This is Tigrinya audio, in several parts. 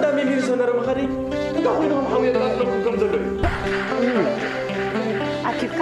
ዳሜ ሚር ሰመረ መኻሪ እንታይ ኮይንኹም ሓውየ ቃጽለኩም ከም ዘሎ እዩ። ኣኪብካ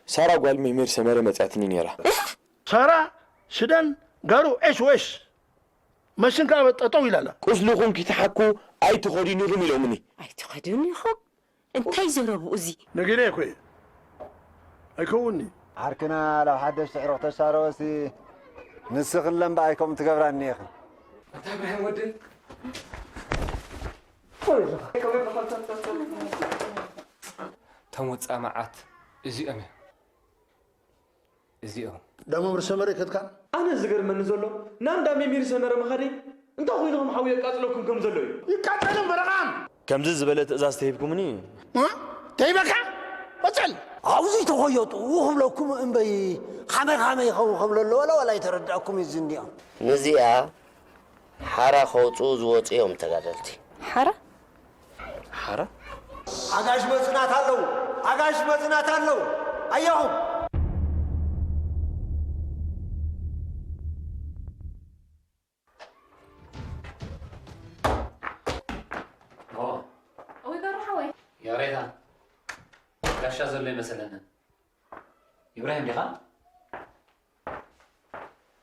ሳራ ጓል ሚሚር ሰመረ መጺኣትኒ ነይራ። ሳራ ሽደን ጋሩ ዒሽ ወሽ መሽን ከኣ ጠጠው ኢላላ። ቁስልኹም ኪትሓኩ ኣይትኸዱን ኢኹም ኢሎምኒ። ኣይትኸዱን ኢኹም? እንታይ ዘረብኡ እዚ? ነጊረ እኮ እየ። ኣይከውንኒ። ዓርክና ላብ ሓደሽ ስዕሮ ክተሻረወሲ ንስኽን ለምበኣይ ከምኡ ትገብራኒ ኢኽን። ኣታ እብራሂም ወደይ እቶም ውጻእ መዓት እዚኦም እዮም። እዚኦም ዳሞ ብርሰ መሬት ከትካን ኣነ ዝገርመኒ ዘሎ ናንዳ ሜሚር ሰመረ መኻደይ እንታይ ኮይንኹም ሓዊ የቃጽለኩም ከም ዘሎ እዩ። ይቃጸልን በረቓም ከምዚ ዝበለ ትእዛዝ ተሂብኩምኒ ተሂበካ ወጸል ኣብዚ ተኾየጡ ክብለኩም እምበይ ኻመይ ኻመይ ይኸውን ከም ለሎ ወላ ወላ ይተረዳእኩም እዩ ዝንዲኦም ንዚኣ ሓራ ከውፅኡ ዝወፁ እዮም ተጋደልቲ። ሓራ ሓራ ኣጋሽ መፅናት ኣለዉ ኣጋሽ መፅናት ኣለዉ ኣየኹም ኦ፣ ወይ ጋሩ ሓወይ። ያሬታ፣ ጋሻ ዘሎ ይመሰለኒ። ኢብራሂም ዲኻ?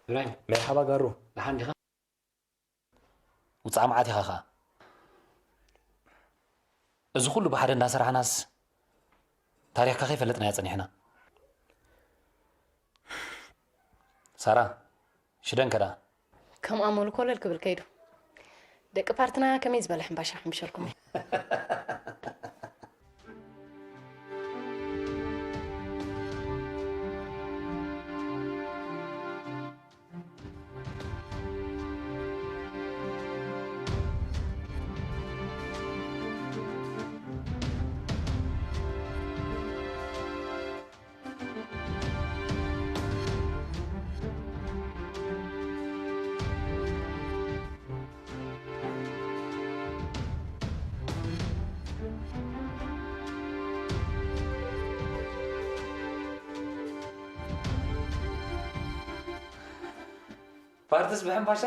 ኢብራሂም፣ መርሓባ ጋሩ። ደሓን ዲኻ? ውጻእ መዓት ኢኻ ኸኣ። እዚ ኩሉ ብሓደ እንዳሰራሕናስ ታሪኽካ ከይፈለጥናዮ ጸኒሕና። ሳራ፣ ሽደን ከ ደኣ? ከም ኣመሉ ኮለል ክብል ከይዱ። ደቂ ፓርትና ከመይ ዝበለ ሕምባሻ ሕምብሸልኩም እየ። ፓርትስ ብሕምባሻ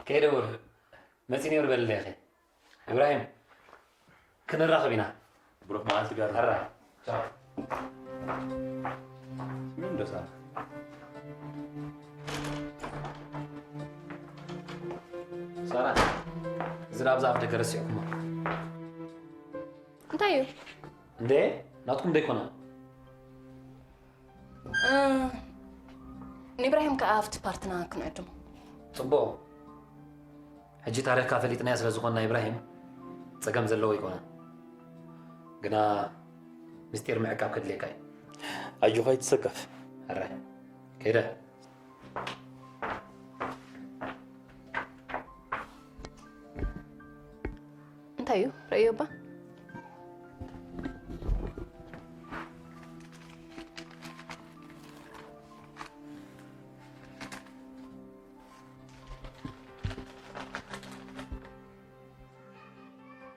ከይደ ወርህ መፂ ነይሩ በልለይ ኢኺ። ኢብራሂም፣ ክንራኸብ ኢና። ብሩኽ መዓልቲ ጋር። ሕራይ። ቻው። ምን ደሳ? ሳራ፣ እዚ ዳብዛ ኣፍ ደገ ረሲዕኩሞ። እንታይ እዩ? እንዴ፣ ናትኩም ደይኮነ? ንኢብራሂም ከኣ ኣብቲ ፓርትና ክንዕድሞ። ጽቡቕ። ሕጂ ታሪኽካ ፈሊጥናዮ ስለ ዝኾንና ኢብራሂም፣ ጸገም ዘለዎ ኣይኮነን። ግና ምስጢር ምዕቃብ ከድልየካ እዩ። ኣጆኻ ኣይትሰከፍ። ሕራይ። ከይደ። እንታይ እዩ ረእዮ እባ?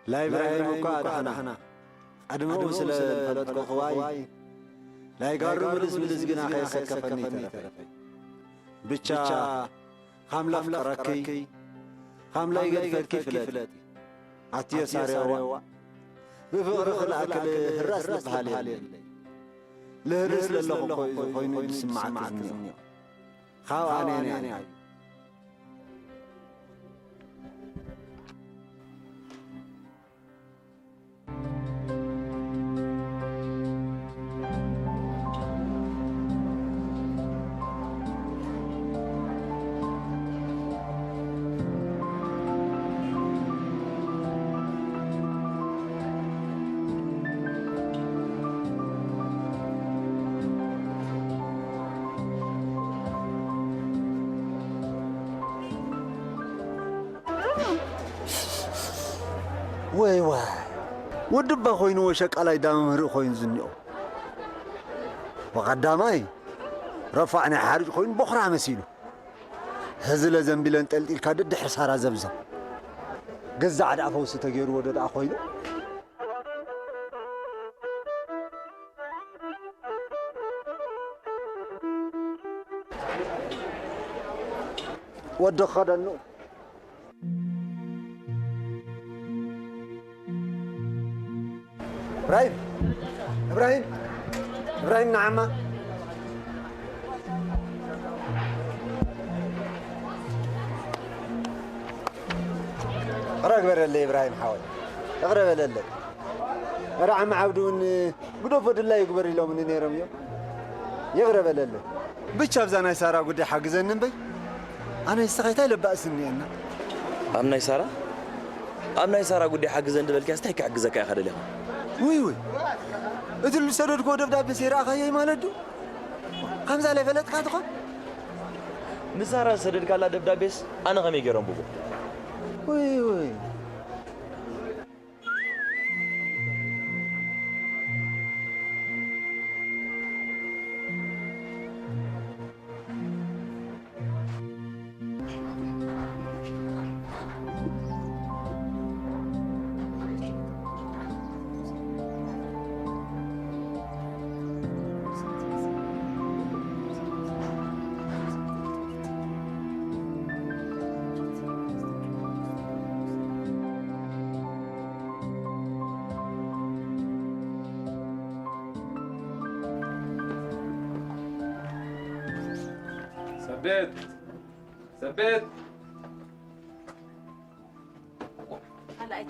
ላይብራሂም እኳ ኣድሓና። ዕድመኡ ስለ ዝፈለጥኩ ክዋይ፣ ላይጋሩ ምልስ ምልስ ግና ከየሰከፈኒ ተረፈ። ብቻ፣ ኻም ላፍቀረኪ፣ ኻም ላይገድፈልኪ ፍለጢ። ኣትዮ ሳሬዋ፣ ብፍቕሪ ክልኣክል ህራስ ዝበሃል የለን። ልህርስ ለለኹ እኮ እዩ ኮይኑ ዝስምዓኪ ዝኒኦ። ካብኣ ነያ እዩ። ወይ ዋይ፣ ወዲ እባ ኮይንዎ ሸቃላይ ዳ መምህር ኮይኑ ዝኒኦ። ወቐዳማይ ረፋዕ ናይ ሓርጭ ኮይኑ ቦኽራ መሲሉ። ሕዚ ለዘንቢለ እንጠልጢልካ ደድሕሪ ሳራ ዘብዘብ። ገዛዕ ደኣ ፈውሲ ተገይርዎ ዶ ደኣ ኮይኑ? ወዲ ክኸደኑ። እብራሂም! እብራሂም! እብራሂም ንዓማ! ይቕረ ግበረለይ እብራሂም ሓወይ። ይቕረ በለለይ። እረ ዓሚ ዓብዲ እውን ግደፎ ድላዩ ግበር ኢሎምኒ ነይሮም እዮም። ይቕረ በለለይ። ብቻ ኣብዛ ናይ ሳራ ጉዳይ ሓግዘኒ እምበይ። ኣነ ንስኻ እንታይ ለባእስ እኒኤና? ኣብ ናይ ሳራ? ኣብ ናይ ሳራ ጉዳይ ሓግዘኒ ዝበልካስ እንታይ ክሕግዘካ ኢኻ ደሊኻ? ውይ ውይ። እቲ ዝሰደድክዎ ደብዳቤ ዘይረኣኻዮይ ማለት ድዩ? ከምዛ ለይፈለጥካ ትኾን? ንሳራ ዝሰደድካላ ደብዳቤስ ኣነ ከመይ ገይረ ኣንብቦ? ውይ ውይ። ሰቤት! ሰቤት!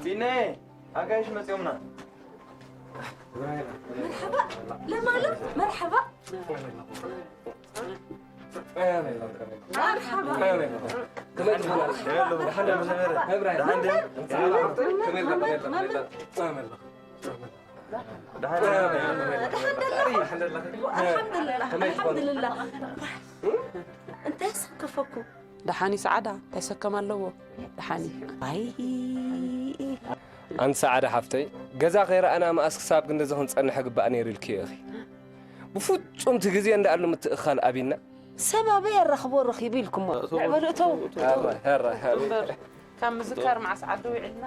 ቢነ! ኣጋይሽ መጺኦምና። መርሓባ! ለማሎ! መርሓባ! መርሓባ! ኣልሓምዱሊላህ፣ ኣልሓምዱሊላህ። እንታይ ኣሰከፈኩም? ደሓን እዩ ሰዓዳ፣ እንታይ ሰከም ኣለዎ? ደሓን እዩ። ኣይ። ኣንቲ ሰዓዳ ሓፍተይ፣ ገዛ ከይረኣና መኣስ ክሳብ ክንድዚ ክንጸንሕ ግባእ ነይሩ ኢልክዮ ኢኺ። ብፍጹም እቲ ግዜ እንዳኣሉ ምትእኽኻል ኣቢና። ሰብ ኣበይ ኣራኽቦ ረኺቡ ኢልኩሞ። ንዕበሉ እተው። ሀረ፣ ሀረ፣ ሀረ። እምበር፣ ካብ ምዝካር መዓስ ዓዲ ውዒልና?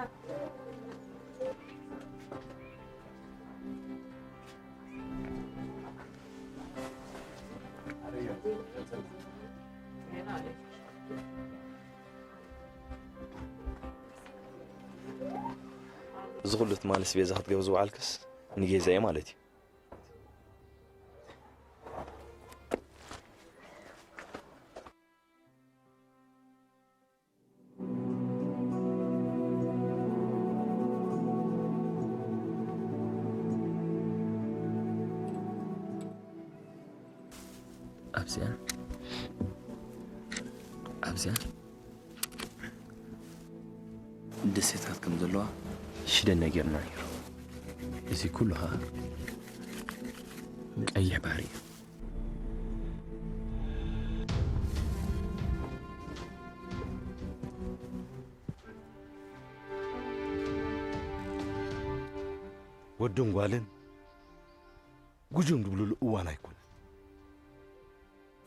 እዚ ኩሉ ትማሊ ኣስቤዛ ክትገብሪ ዝወዓልክስ ንጌዛ እዩ ማለት እዩ። ኣብዚኣ፣ ኣብዚኣ ደሴታት ከም ዘለዋ ሽደን ነጊሩና ነይሩ። እዚ ኩሉ ኸኣ ቀይሕ ባሕሪ እዩ። ወድን ጓልን ጉጅም ዝብሉሉ እዋን ኣይኮነን።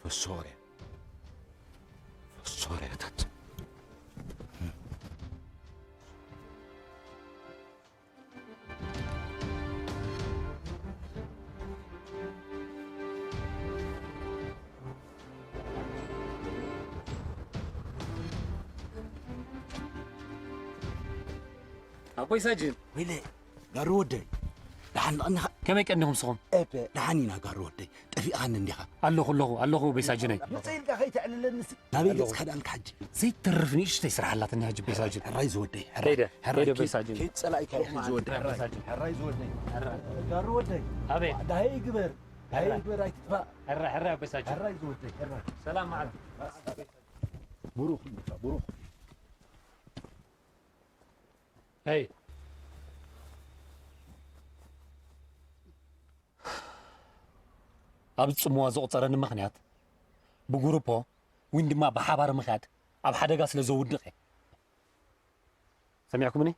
ፈሶርያ፣ ፈሶርያታት። ኣቦይ ሳጅን። ወይለ። ጋሩ ወደይ፣ ደሓን ቀኒኻ? ከመይ ቀኒኹም ንስኹም? ኤፐ፣ ደሓን ኢና ጋሩ ወደይ። ጠፊእኻኒ እንዲኻ? ኣለኹ፣ ኣለኹ፣ ኣለኹ፣ በይ ሳጅነይ። መጸ ኢልካ ከይተዕልለኒ እስኪ። ናበይ ኣለኹ። ገጽካ ደኣልካ ሕጂ? ዘይተርፍ ንእሽተይ ስራሕ ኣላትኒ ሕጂ፣ በይ ሳጅን። ሕራይ ዝወደይ፣ ሕራይ፣ ሄደ፣ ሕራይ፣ ሄደ፣ በይ ከይ-፣ ሳጅን። ከይትጸላኢካ ኢኻ ሕራይ፣ ዝወደይ። ሕራይ፣ ሳጅን፣ ሕራይ። ጋሩ ወደይ። ኣቤት። ዳሄ ይግበር፣ ዳሄ ሕራይ። ይግበር፣ ኣይትጥፋእ። ሕራይ፣ ሕራይ፣ በይ ሳጅን። ሕራይ ዝወደይ፣ ሕራይ። ሰላም መዓልቲ። ብሩኽ፣ ብሩኽ። ሄይ። ኣብ ጽምዋ ዘቑጸረኒ ምኽንያት ብጉሩፖ ወይን ድማ ብሓባር ምኽያድ ኣብ ሓደጋ ስለ ዘውድቕ እየ። ሰሚዕኩምኒ?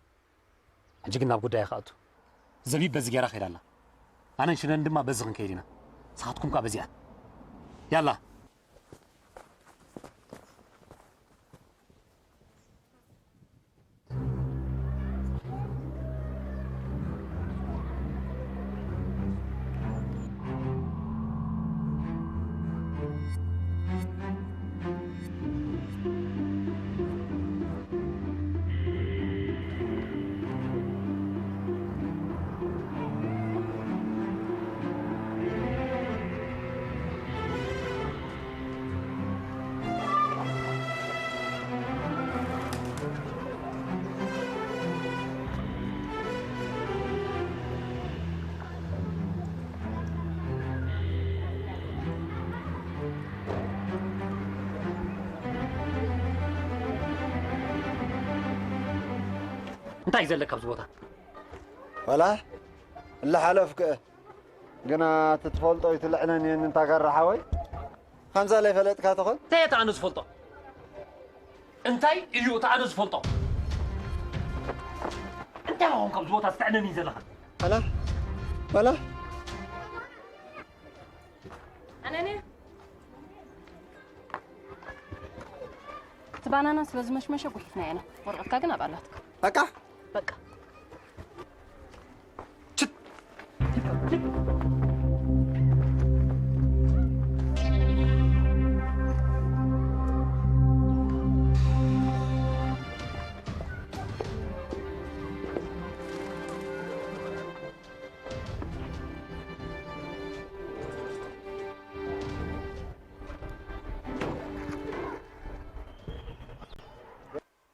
ሕጂ ግን ናብ ጉዳይ ክኣቱ። ዘቢብ በዚ ጌራ ከይዳ ኣላ። ኣነን ሽነን ድማ በዚ ክንከይድ ኢና። ንስኻትኩም ከኣ በዚኣ። ያላ። እንታይ እዩ ዘለካ ኣብዚ ቦታ? ዋላ እላሓለፍክ ግና እቲ ትፈልጦ ኣይትልዕለን እየን እንታ ጋራ ሓወይ። ከምዛ ለይፈለጥካ ትኾን? እንታይ እቲ ኣነ ዝፈልጦ? እንታይ እዩ እቲ ኣነ ዝፈልጦ? እንታይ ኾንካ ኣብዚ ቦታ ዝተዕነኒ ዘለኻ? ዋላ ዋላ ኣነንያ፣ እቲ ባናና ስለ ዝመሽመሸ ጉሒፍና ኢና። ወረቐትካ ግን ኣብኣ ኣላትካ። በቃ? በቃ።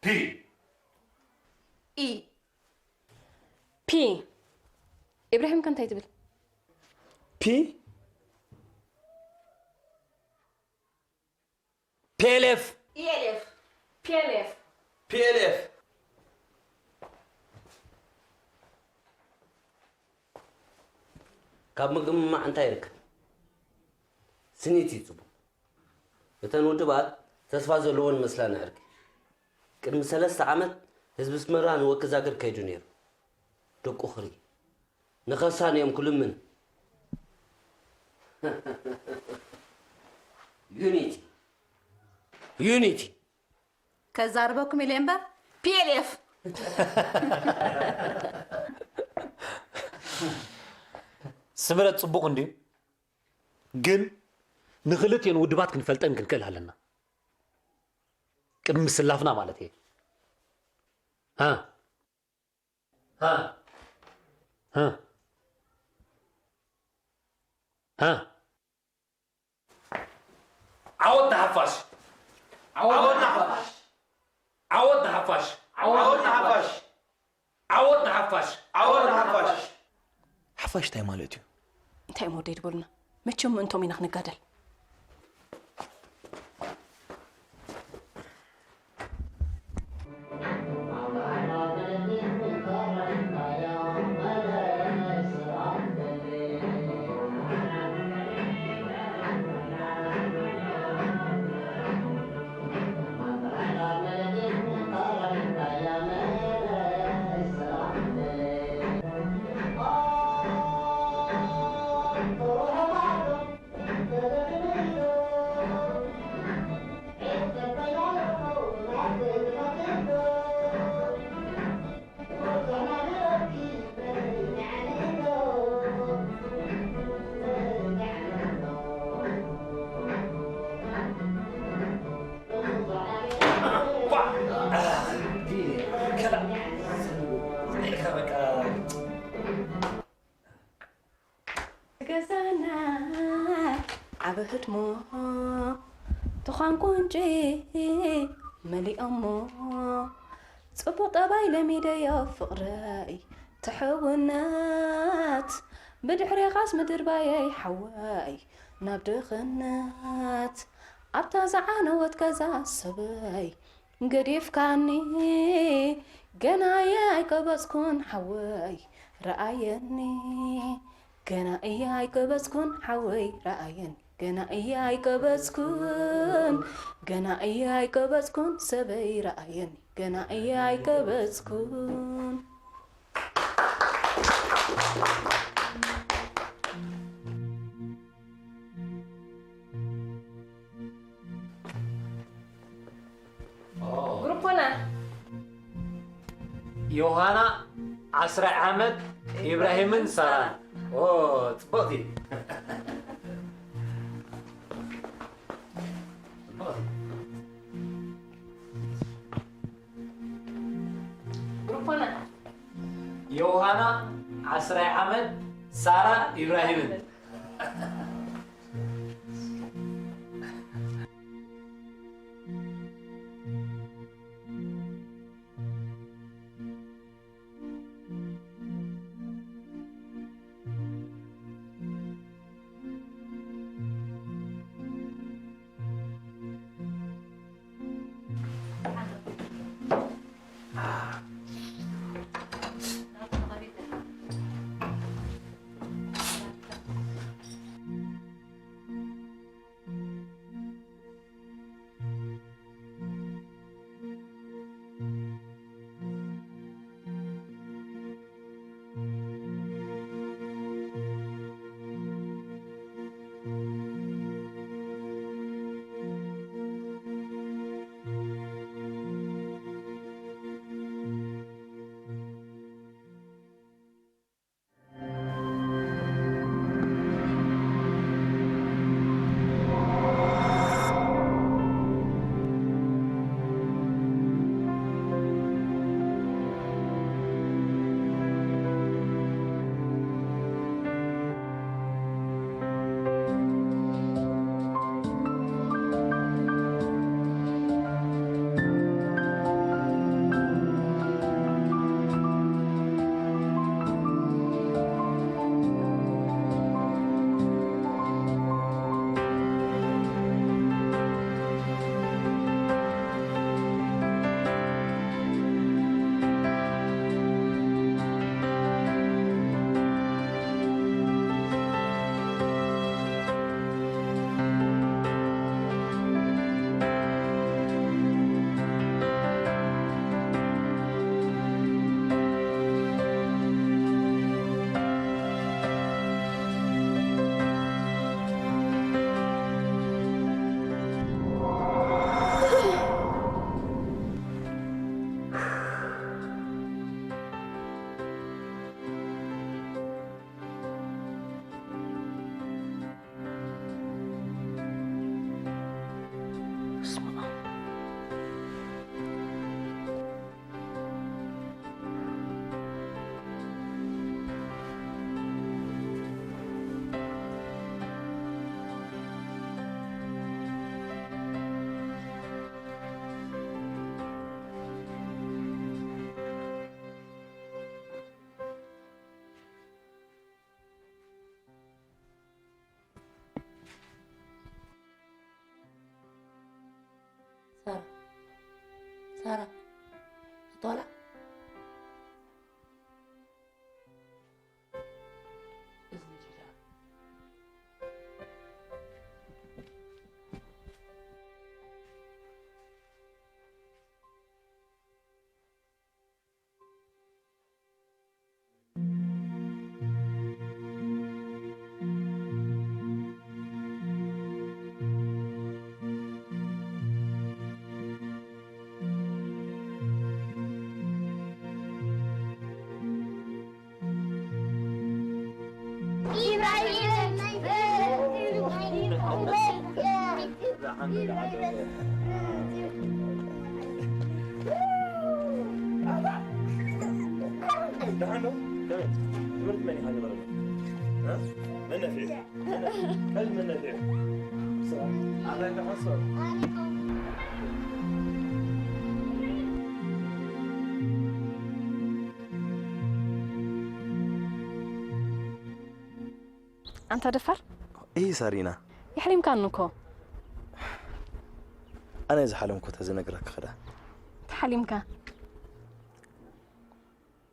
ፒ። ኢ። ፒ። ኢብራሂም ከ እንታይ ትብል? ፒ። ፒኤልኤፍ። ኢኤልኤፍ። ፒኤልኤፍ። ፒኤልኤፍ። ካብ ምግምማዕ እንታይ ይርከብ? ስኒት እዩ ጽቡቕ። እተን ውድባት ተስፋ ዘለወን መስላ ንዕርቂ። ቅድሚ ሰለስተ ዓመት ህዝቢ ኣስመራ ንወኪ ዛግር ከይዱ ነይሩ። ደቁ ክርኢ። ንኸሳን እዮም ክልምን። ዩኒቲ። ዩኒቲ። ከዛርበኩም ኢለ እምበር፣ ፒኤልኤፍ። ስምረት ጽቡቕ እንድዩ፣ ግን ንኽልቲኦን ውድባት ክንፈልጠን ክንክእል ኣለና። ቅድሚ ምስላፍና ማለት እየ። ሃ? ሃ? ሃ? ሃ? ዓወት ንሓፋሽ! ዓወት ንሓፋሽ! ዓወት ንሓፋሽ! ዓወት ንሓፋሽ! ዓወት ንሓፋሽ! ዓወት ንሓፋሽ! ሓፋሽ እንታይ ማለት እዩ? እንታይ እዮም ወደይ ዝበሉና? መቸም ምእንቶም ኢና ክንጋደል። ኣብ ህድሞ ትዃን ቁንጪ መሊኦሞ፣ ጽቡቕ ጠባይ ለሚደዮ ፍቕረይ ትሕውነት፣ ብድሕሬኻስ ምድርባየይ ሓወይ ናብ ድኽነት፣ ኣብታ ዝዓነወት ገዛ ሰበይ ገዲፍካኒ፣ ገና እየ ኣይቀበጽኩን ሓወይ ረኣየኒ፣ ገና እየ ኣይቀበጽኩን ሓወይ ረኣየኒ፣ ገና እየ ኣይቀበጽኩን፣ ገና እየ ኣይቀበጽኩን ሰበይ ረኣየኒ፣ ገና እየ ኣይቀበጽኩን። ግሩፖና ዮሃና ዓስራይ ዓመት፣ ኢብራሂምን ሳራን። ኦ፣ ጽብቕቲ። ጽብቕቲ። ግሩፖና ዮሃና ዓስራይ ዓመት፣ ሳራ ኢብራሂምን። ሳራ፣ ሳራ፣ ኣቶ ዋላ። እዝኒ ዲዳ። ደሓን ዶ? ከመይ? ትምህርቲ መን ኢኻ ዝቕርብ? እ? መን ነፊዑ? መን ነፊዑ? ካልእ መን ነፊዑ? ኣንታ ደፋር። እይ ሳሪና። የሕሊምካኒ እኮ። ኣነ ዝሓለምኩ ተዝነግረክ ክዳ። ተሓሊምካ።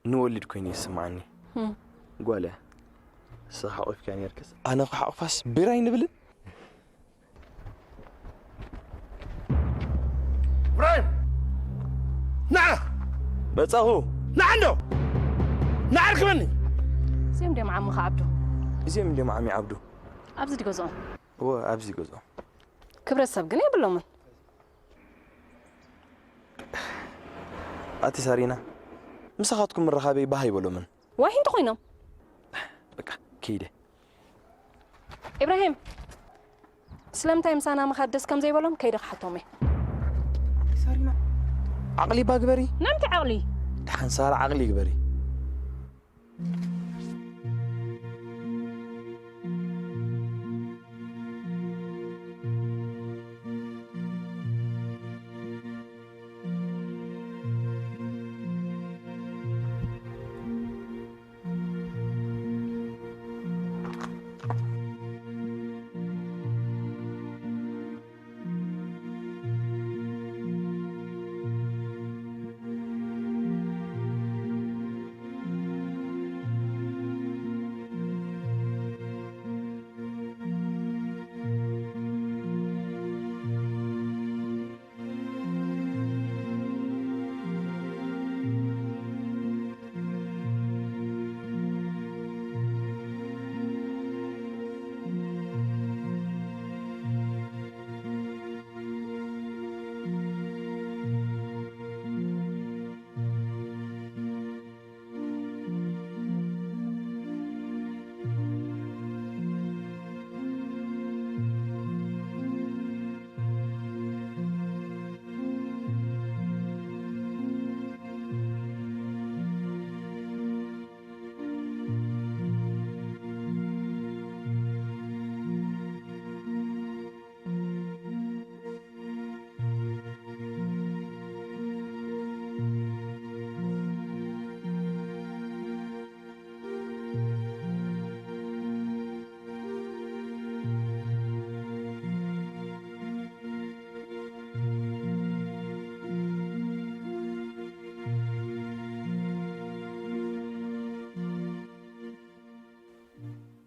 ንወሊድ ኮይኑ ይስምዓኒ። ህም። ጓለ፣ ንስኻ ሓቑፍካ ነርክስ፣ ኣነ ክሓቑፋስ ብር ኣይንብልን? ኢብራሂም! ንዓ! መጻኹ። ንዓ እንዶ! ንዓ ርክበኒ! እዚኦም ድዮም ዓምኻ ዓብዱ? እዚኦም ድዮም ዓሚ ዓብዱ? ኣብዚ ድገዝኦም? እወ፣ ኣብዚ ገዝኦም። ክብረት ሰብ ግን የብሎምን። ኣቲ ሳሪና፣ ምሳኻትኩም ምርኻበይ ባህ ኣይበሎምን። ዋሂ እንተኾይኖም። በቃ፣ ከይደ። ኢብራሂም፣ ስለምንታይ ምሳና ምኻድ ደስ ከም ዘይበሎም ከይደ ክሓቶም እየ። ኣቲ ሳሪና፣ ዓቕሊ ባ ግበሪ። ንምንታይ ዓቕሊ? ደሓን ሳራ ዓቕሊ ግበሪ።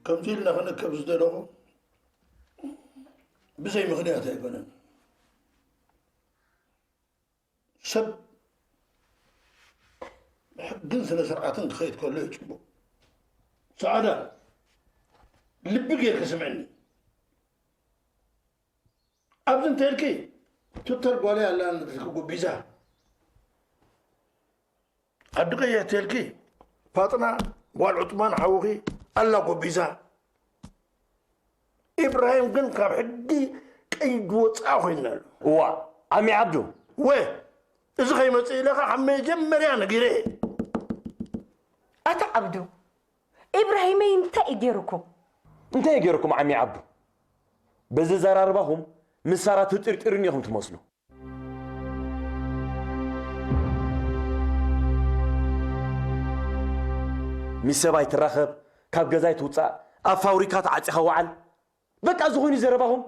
ከምዚ ኢልና ክንእከብ ዝደለኹ ብዘይ ምኽንያት ኣይኮነን። ሰብ ብሕግን ስነ ስርዓትን ክኸይድ ከሎ እዩ ጽቡቕ። ሰዓዳ፣ ልቢ ጌርኪ ስምዕኒ። ኣብዚ እንተልኪ፣ ቱተር ጓለይ ኣላ ንብልኪ ጎቢዛ። ኣዲ ቀይሕ ተልኪ፣ ፋጥና ጓል ዑጥማን ሓውኺ ኣላ ጎቢዛ። ኢብራሂም ግን ካብ ሕጊ ቀይዲ ወጻኢ ኮይና ኣሎ። እዋ፣ ዓሚ ዓብዱ። ወ፣ እዚ ከይመጽእ ኢለኻ ካብ መጀመርያ ነጊረ እየ። ኣታ ዓብዱ፣ ኢብራሂመይ እንታይ እዩ ገይሩኩም? እንታይ እዩ ገይሩኩም ዓሚ ዓብዱ? በዚ ዘራርባኹም ምስ ሳራ ትጥርጥሩኒ ኢኹም ትመስሉ። ምስ ሰብ ኣይትራኸብ፣ ካብ ገዛ ኣይትውጻእ፣ ኣብ ፋብሪካ ተዓጺኻ ወዓል። በቃ እዚ ኮይኑ ዘረባኹም።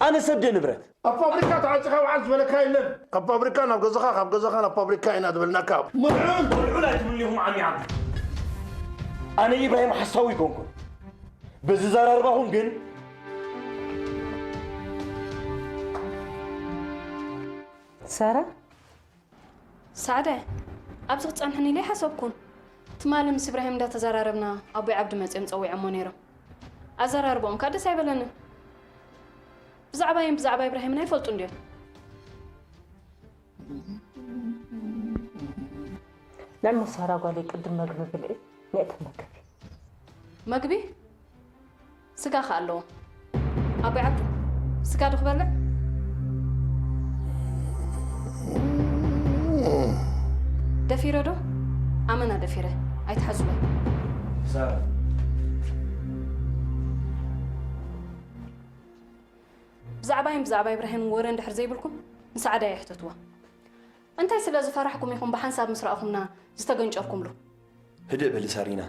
ኣነ ሰብ ድየ ንብረት? ኣብ ፋብሪካ ተዓጺኻ ወዓል ዝበለካ የለን። ካብ ፋብሪካ ናብ ገዛኻ፣ ካብ ገዛኻ ናብ ፋብሪካ ኢና ዝበልናካ። ምልዑል! ምልዑል ኣይትብሉኒ ኢኹም ዓሚ ዓሚ። ኣነ ኢብራሂም ሓሳዊ ኣይኮንኩን። በዚ ዘራርባኹም ግን። ሳራ? ሳዕደ፣ ኣብዚ ክትጸንሕኒ ኢለ ኣይሓሰብኩን። ትማሊ ምስ ኢብራሂም እንዳተዘራረብና ኣቦይ ዓብዲ መጺኦም ጸዊዖሞ ነይሮም። ኣዘራርባኦም ከኣ ደስ ኣይበለንን። ብዛዕባይን ብዛዕባ ኢብራሂምን ኣይፈልጡን ድዮም? ንዕሞ ሳራ ጓለይ ቅድም መግቢ ብልዒ፣ ንእቲ መግቢ። መግቢ? ስጋ ከ ኣለዎ? ኣቦይ ዓብዱ፣ ስጋ ዶ ክበልዕ? ደፊረ ዶ? ኣመና ደፊረ። ኣይትሓዙለይ። ሳራ። ብዛዕባይን ብዛዕባ ኢብራሂምን ወረ እንድሕር ዘይብልኩም ንሳዕዳ ኣይሕተትዋ። እንታይ ስለ ዝፈራሕኩም ኢኹም ብሓንሳብ ምስ ረኣኹምና ዝተገንጨርኩምሉ? ህድእ በሊ ሳሪና።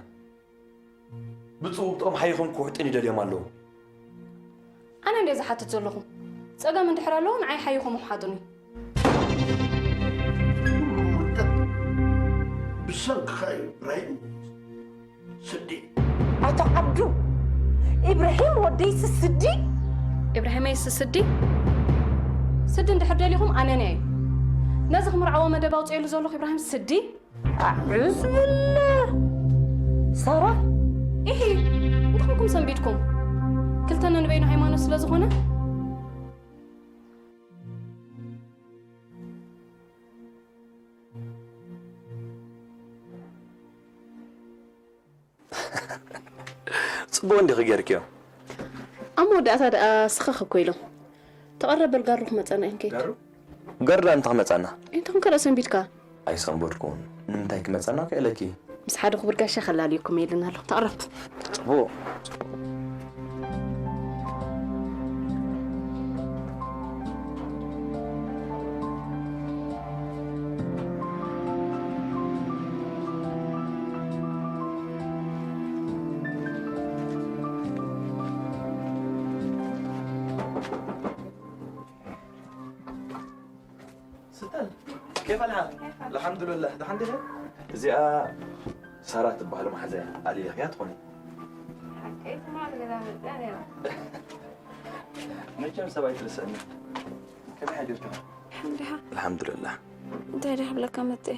ብጽቡቕ ጥቕም ሓይኹም ክውሕጥን ይደልዮም ኣለዉ። ኣነ እንድየ ዝሓትት ዘለኹ። ጸገም እንድሕር ኣለዎ ንዓይ ሓይኹም ውሓጡኒ። ኩሉ ውድቀት ብሰንክኻ እዩ ኢብራሂም። ስዲ። ኣቶ ዓብዱ፣ ኢብራሂም ወደይ ስስዲ? ኢብራሂመይ ስስዲ? ስዲ እንድሕር ደሊኹም ኣነንያ እዩ። ነዚ ክምርዓዎ መደብ ኣውፅኤሉ ዘለኹ ኢብራሂም ስዲ? ኣዑዝ ብላህ። ሳራ? ኢሂ፣ እንታይ ኮንኩም ሰንቢድኩም? ክልተና ንበይኑ ሃይማኖት ስለ ዝኾነ? ጽቡቕ እንዲኺ ጌርክዮ። ኣብ መወዳእታ ደኣ ስኽኽ እኮ ኢሎም። ተቐረብ በል ጋሩ ክመጸና እዮም ከይድ። ጋሩ? ጋሩ ደኣ እንታይ ክመጸና? እንታይ ኮንካ ደኣ ሰንቢድካ? ኣይሰንበድኩን። ንምንታይ ክመጸና ክእለኪ? ምስ ሓደ ክቡር ጋሻ ከላልየኩም እየ ኢልና ኣለኹ። ተቐረብ። ጽቡቕ። ستل، كيف الحال؟ الحمد لله. دحين دحين؟ እዚኣ ሳራ ትበሃል መሓዛይ ኣልኢኽያ ትኾኒ። ሓቀይ ትማል ገዛ መፅያ ነይራ። መቸም ሰብ ኣይትርስዕኒ። ከመይ ሓዲርካ? ሓምድኻ። ኣልሓምዱልላህ። እንታይ ድኣ ክብለካ መፅአ?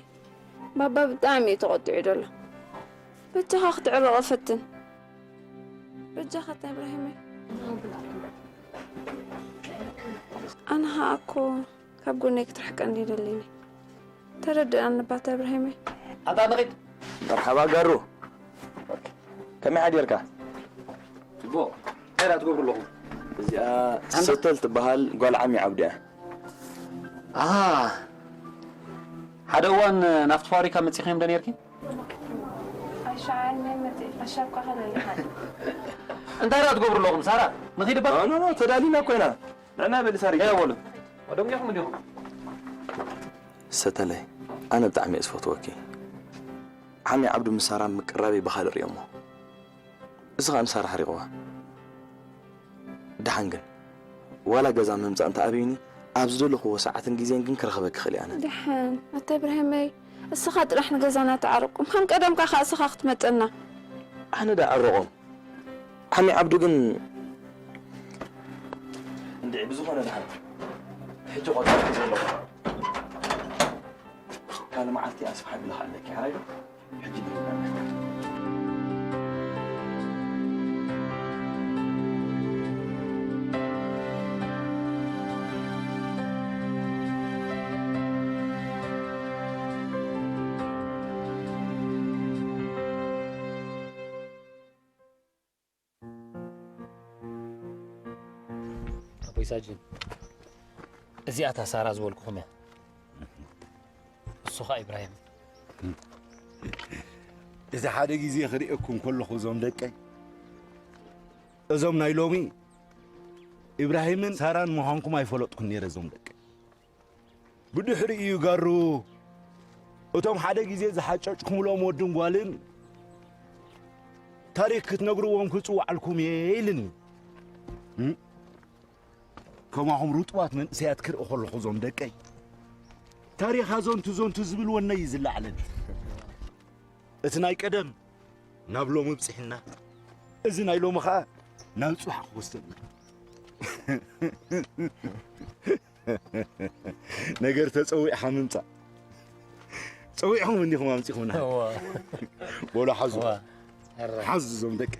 ባባ ብጣዕሚ እዩ ተቖጢዑ ዘሎ። በጃኻ ክትዕረቖ ፈትን። በጃኻ እታ ኢብራሂመይ። ኣነ ኸኣ እኮ ካብ ጎነይ ክትርሕቀኒ ይደልኒ። ተረድኣኒ ባታ ኢብራሂመይ። ኣታ ንኺድ። መርሓባ ጋሩ። ከመይ ሓዲርካ? ጽቡቕ። እንታይ ደኣ ትገብሩ ኣለኹም? እዚኣ ኣንታ ሰተል ትበሃል ጓል ዓሚ ዓብዲ እያ። ኣሃ። ሓደ እዋን ናብቲ ፋብሪካ መጺእኺ ዶ ነይርኪ? ኣይሸዓን መጺእ፣ ኣሻብካ ኸለሊኻ። እንታይ ደኣ ትገብሩ ኣለኹም? ሳራ፣ ንኺድ እባ። ኖ፣ ኖ፣ ኖ፣ ተዳሊና እኮ ኢና። ንዕና በሊ ሳሪ። ከያ በሉ። ወደም ዲኹም እንዲኹም። ሰተለይ፣ ኣነ ብጣዕሚ እየ ዝፈትወኪ። ዓሚ ዓብዱ ምስ ሳራ ምቅራበይ ብኻልእ ርእዮሞ። እዚ ኸኣ ንሳራ ሓሪቕዋ። ደሓን ግን፣ ዋላ ገዛ ምምጻእ እንተ ኣበዩኒ፣ ኣብ ዝደለኽዎ ሰዓትን ግዜን ግን ክረኽበኪ ክእል እየ ኣነ። ደሓን፣ ኣታ ኢብራሂመይ፣ እስኻ ጥራሕ ንገዛና ተዓርቁ። ከም ቀደምካ ኸኣ እስኻ ክትመጸና። ኣነ ደኣ ኣዕርቖም። ዓሚ ዓብዱ ግን እንድዒ ብዝኾነ ደሓን። ሕጂ ቆጸርኪ ዘለኹ። ካልእ መዓልቲ ኣስፍሓ ግልኻ ኣለኪ፣ ሓራይ ዶ? ሕጂ ንርዳእ። ኣቦይ ሳጅን፣ እዚኣ እታ ሳራ ዝበልኩኹም እያ። እሱ ኸኣ ኢብራሂም። እዚ ሓደ ግዜ ክርእየኩም ከለኹ እዞም ደቀይ፣ እዞም ናይ ሎሚ ኢብራሂምን ሳራን ምዃንኩም ኣይፈለጥኩን ነይረ እዞም ደቀይ። ብድሕሪኡ እዩ ጋሩ እቶም ሓደ ግዜ ዝሓጨጭኩምሎም ወድን ጓልን ታሪኽ ክትነግርዎም ክጽውዓልኩም እየ ኢልኒ። እም? ከማኹም ርጡባት መንእሰያት ክርኢ ከለኹ እዞም ደቀይ ታሪኽ ኣዘንቱ ዘንቱ ዝብል ወነይ እዩ ዝለዓለኒ። እቲ ናይ ቀደም ናብ ሎሚ ብጽሕና፣ እዚ ናይ ሎሚ ኸኣ ናብ ጽባሕ ክወስደና። ነገር ተጸዊዕኻ ምምጻእ። ጸዊዕኹም እንዲኹም ኣምጺኹምና። እዋ። በሉ ሓዙ። እዋ። ሕራይ። ሓዙ እዞም ደቂ።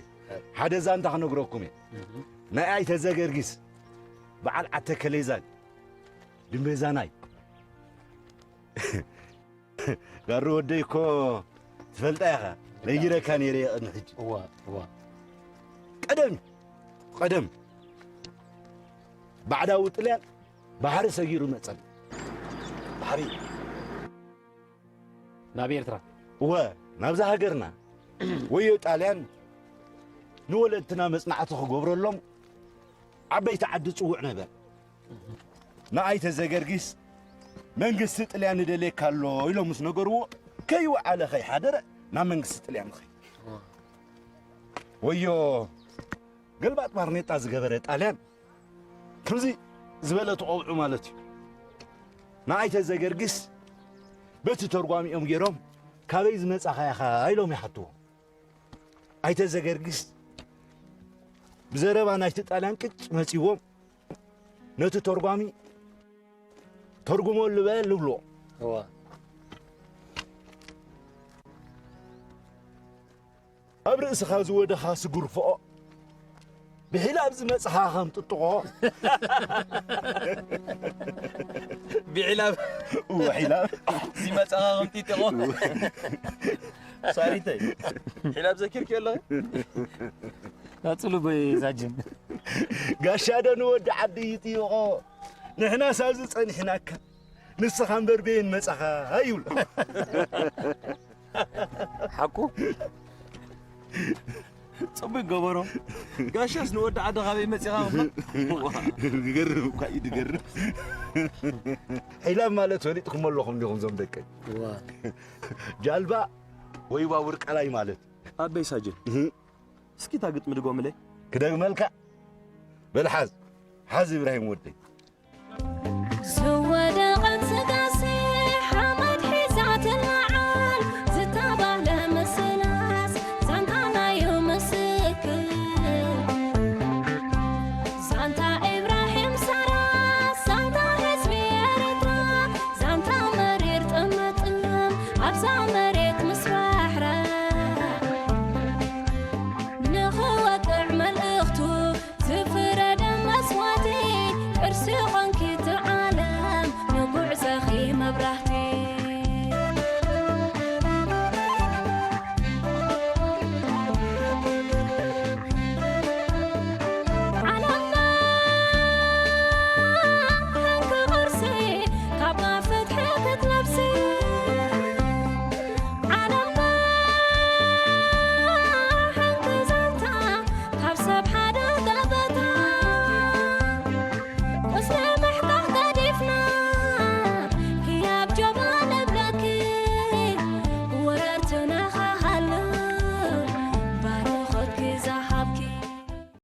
ሓደ ዛንታ ክነግረኩም እየ። እህ። ናይ ኣይተ ዘገርጊስ በዓል ዓተ ከሌዛን ድምቤዛናይ። ጋሩ ወደይ እኮ ትፈልጣ ኢኻ። ነጊረካ ነይረ እየ ቅድሚ ሕጂ። እዋ፣ እዋ። ቀደም፣ ቀደም ባዕዳዊ ጥልያን ባሕሪ ሰጊሩ መጸን። ባሕሪ? ናብ ኤርትራ? እወ፣ ናብዛ ሃገርና። ወዮ ጣልያን ንወለድትና መጽናዕቲ ክገብረሎም ዓበይቲ ዓዲ ጽውዕ ነበር። ንኣይተ ዘገርጊስ መንግስቲ ጥልያን ንደልየካ ኣሎ ኢሎም ምስ ነገርዎ፣ ከይወዓለ ከይሓደረ ናብ መንግስቲ ጥልያን ኸይ ወዮ፣ ገልባጥ ባርኔጣ ዝገበረ ጣልያን ከምዚ ዝበለ ተቐውዑ ማለት እዩ። ንኣይተ ዘገርጊስ በቲ ተርጓሚኦም ገይሮም፣ "ካበይ ዝመጻኻ ኢኻ?" ኢሎም ይሓትዎ። ኣይተ ዘገርጊስ ብዘረባ ናይቲ ጣልያን ቅጭ መጺዎም፣ ነቲ ተርጓሚ "ተርጉመሉ በል" ይብልዎ። እዋ። ኣብ ርእስኻ ዝወደኻ ስጉርፍኦ፣ ብሒላብ ዝመጽኻ ከም ጥጥቖ። ብሒላብ። እወ፣ ሒላብ። ዝመጽኻ ከም ጥጥቖ። ሳሪተይ፣ ሒላብ ዘኪርኪ ኣለኺ? ቀጽሉ በይ ሳጅን። ጋሻ ዶ ንወዲ ዓዲ ይጥይቖ? ንሕናስ ኣብዚ ጸኒሕናካ፣ ንስኻ እምበር በየን መጻኻ ይብሎ። ሓቁ? ጽቡቅ ገበሮ። ጋሻስ ንወዲ ዓዲ ካበይ መጺኻ ክብሎ? ድገርም እኳ እዩ፣ ድገርም። ሒላብ ማለት ፈሊጥኩም ኣለኹም ዲኹም ዞም ደቀይ? እዋ። ጃልባ ወይ ባቡር ቀላይ ማለት። ኣበይ ሳጅን? እህ። እስኪ እታ ግጥሚ ድጎምለይ። ክደግመልካ? በል ሓዝ። ሓዝ ኢብራሂም ወደይ።